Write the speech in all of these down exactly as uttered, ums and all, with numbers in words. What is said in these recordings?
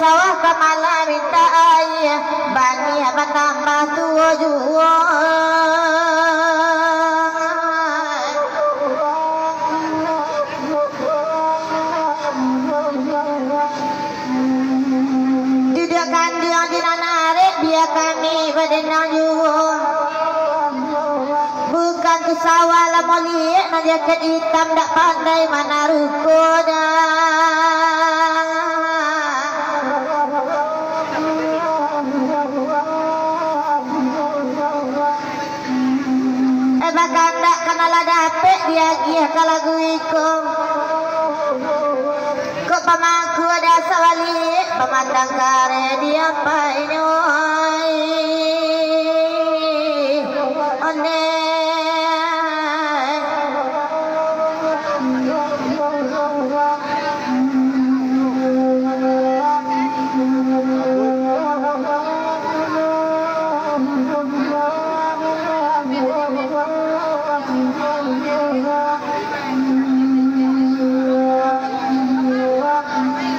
Sawah ka malam minta aia, baniah batambah tuo juo. Duduak kanduang di nan arek, bia kami badendang juo. Bukan tu sawah lah moliek, nan jakek itam dak pandai manaruko dah. Eh, bakandak ka nan lah dapek diagiah ka lagu iko. Kok pamangku ado sawaliak, pamatang kareh diapainyo, ai. Ondeh.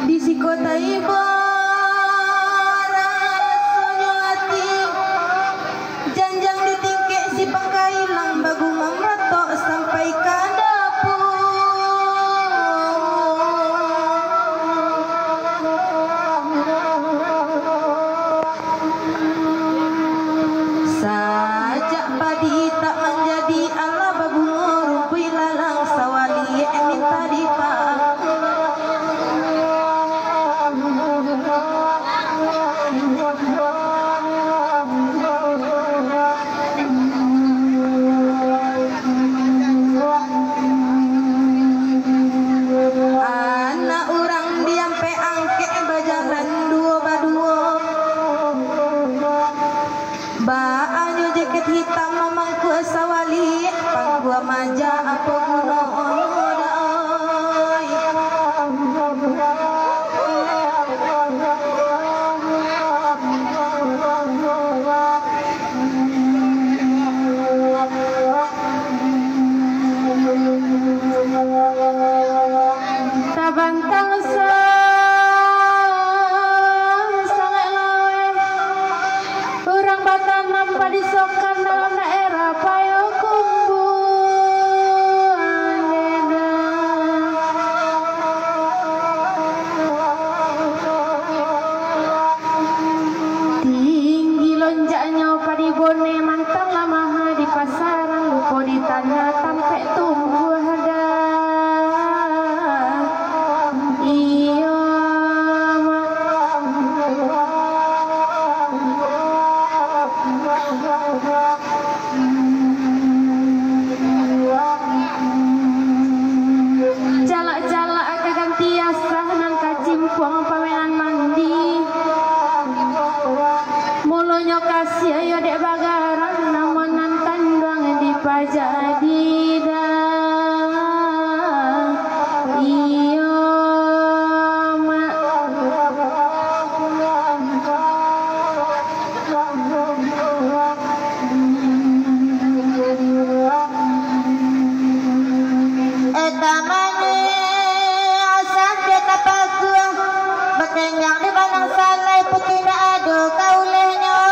Di siko taibo rasonyo ati, janjang di tingkek si pangkailang bagumam ratok sampai ka dapua. Sajak padi tak manjadi, alah babungo rumpuik lalang, sawaliak minta dipakai. Anak urang diampek angkek bajalan duo baduo. Baanyo jakek itam mamangkua sawaliak, pangkua maja apo gunonyo doi? Tabantang sa-, sangaik laweh urang batanam padi sokan dalam daerah Payokumbuah, Medan. Tinggi lonjaknyo padi boneh, mantang lah maha di pasaran, lupo ditanya tampek tumbuah dah. Iyo, Mak. Jalak-jalak ka ganti asah, nan ka cimpuang pamenan mandi. Mulonyo kasiah yo dek bagarang, namun nan kanduang dipajadi dah. Iyo, Mak. Eh, tamani asan dia tapakua, batenggang di banang salai, putih ndak ado kaulehnyo.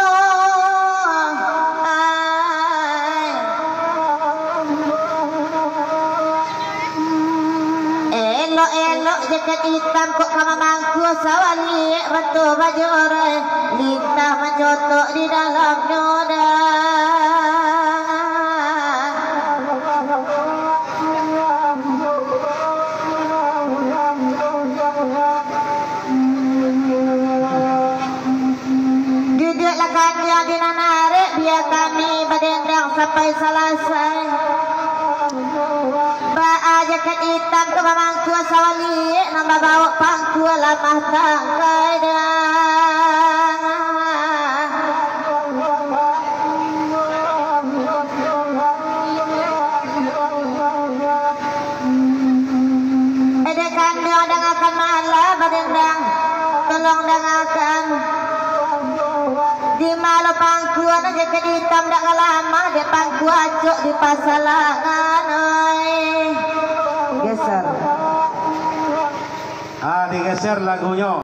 Ai. Elok-elok jakek itam kok ka mamangkua sawaliak, rato bajorai, lintah mancotok di dalamnyo dah. Duduaklah kanduang di nan arek, bia kami badendang sampai salasai. Baa jakek itam ka mamangkua sawaliak, nan babaok pangkua lamah tangkai dah. Eh, dek kanduang, dangakan malah badendang. Tolong dangakan. Di ma lo pangkua nan jakek itam dak ka lamah, dek pangkua acok di pasalangan, oi. Geser. Ah, digeser lagunyo.